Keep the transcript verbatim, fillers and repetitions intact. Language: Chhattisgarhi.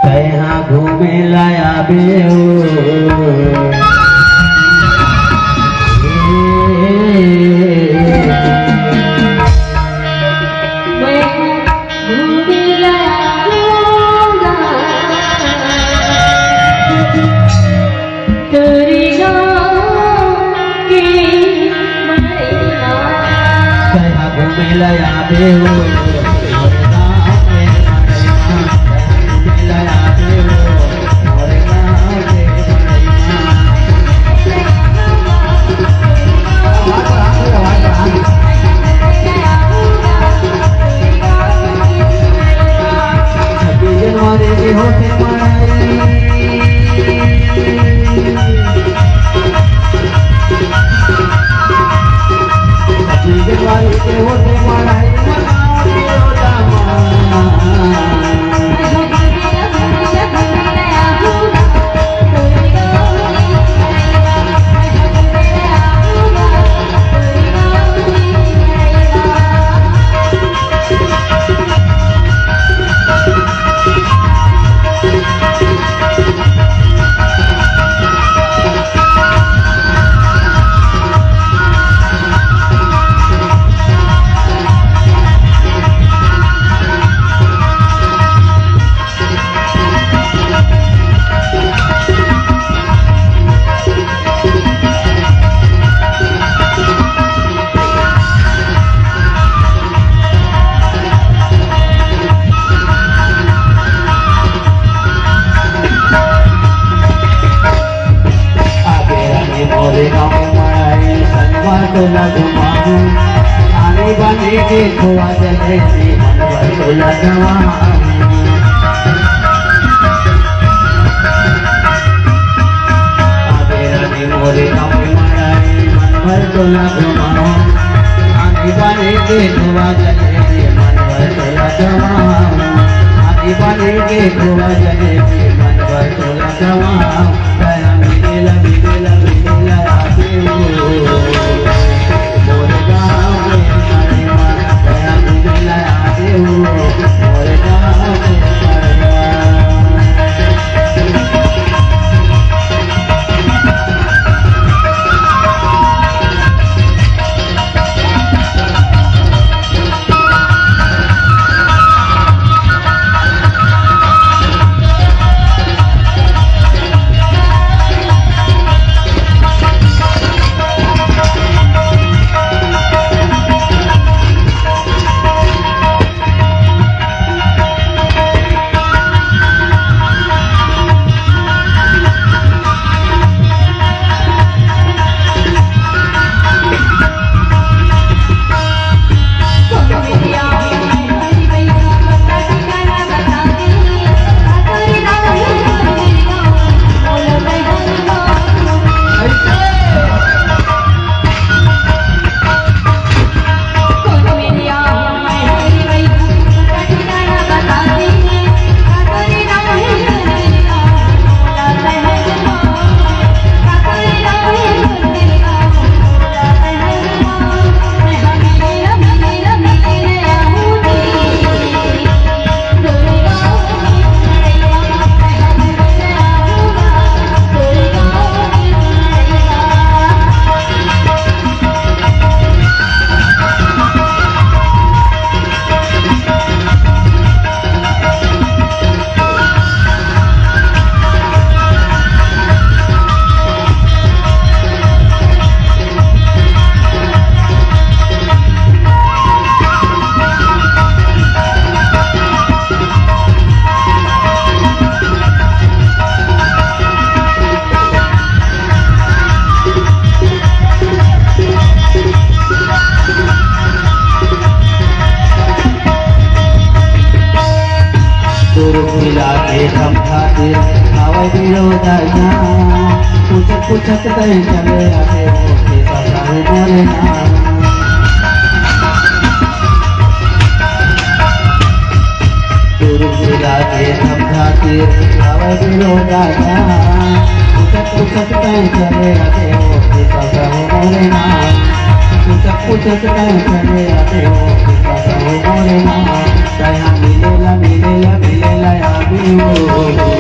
तैहा घूमे ला आबे ओ। मैं घूमे ला आबे ओ। तोरे गाँव के मड़ई म। तैहा घूमे ला आबे ओ, तोरे गाँव के मड़ई म। तैहा घूमे ला आबे ओ, तोरे गाँव के मड़ई म। छब्बीस जनवरी के होथे मड़ई। छब्बीस जनवरी के होथे मड़ई। आगे रानी मोरे गाँव मड़ई, संगवा तोला घुमाहूँ। आनी बानी के खोवा जलेबी, मन भर तोला खवाहूँ। आगे रानी मोरे गाँव मड़ई, मन भर तोला घुमाहूँ। आनी बानी के खोवा जलेबी, मन भर तोला खवाहूँ। आनी बानी के खोवा जलेबी, मन भर तोला खवाहूँ। दुर्ग जिला के समझाते आवै विरोध ना, पूछत पूछत तय चले आते मोके सताए मरे ना। दुर्ग जिला के समझाते आवै विरोध ना, पूछत पूछत तय चले आते मोके सताए मरे ना। पूछत पूछत कल चले आते हो, बताओ मोरे माँ, कहाँ मिलेला, मिलेला, मिलेला आदमी हो।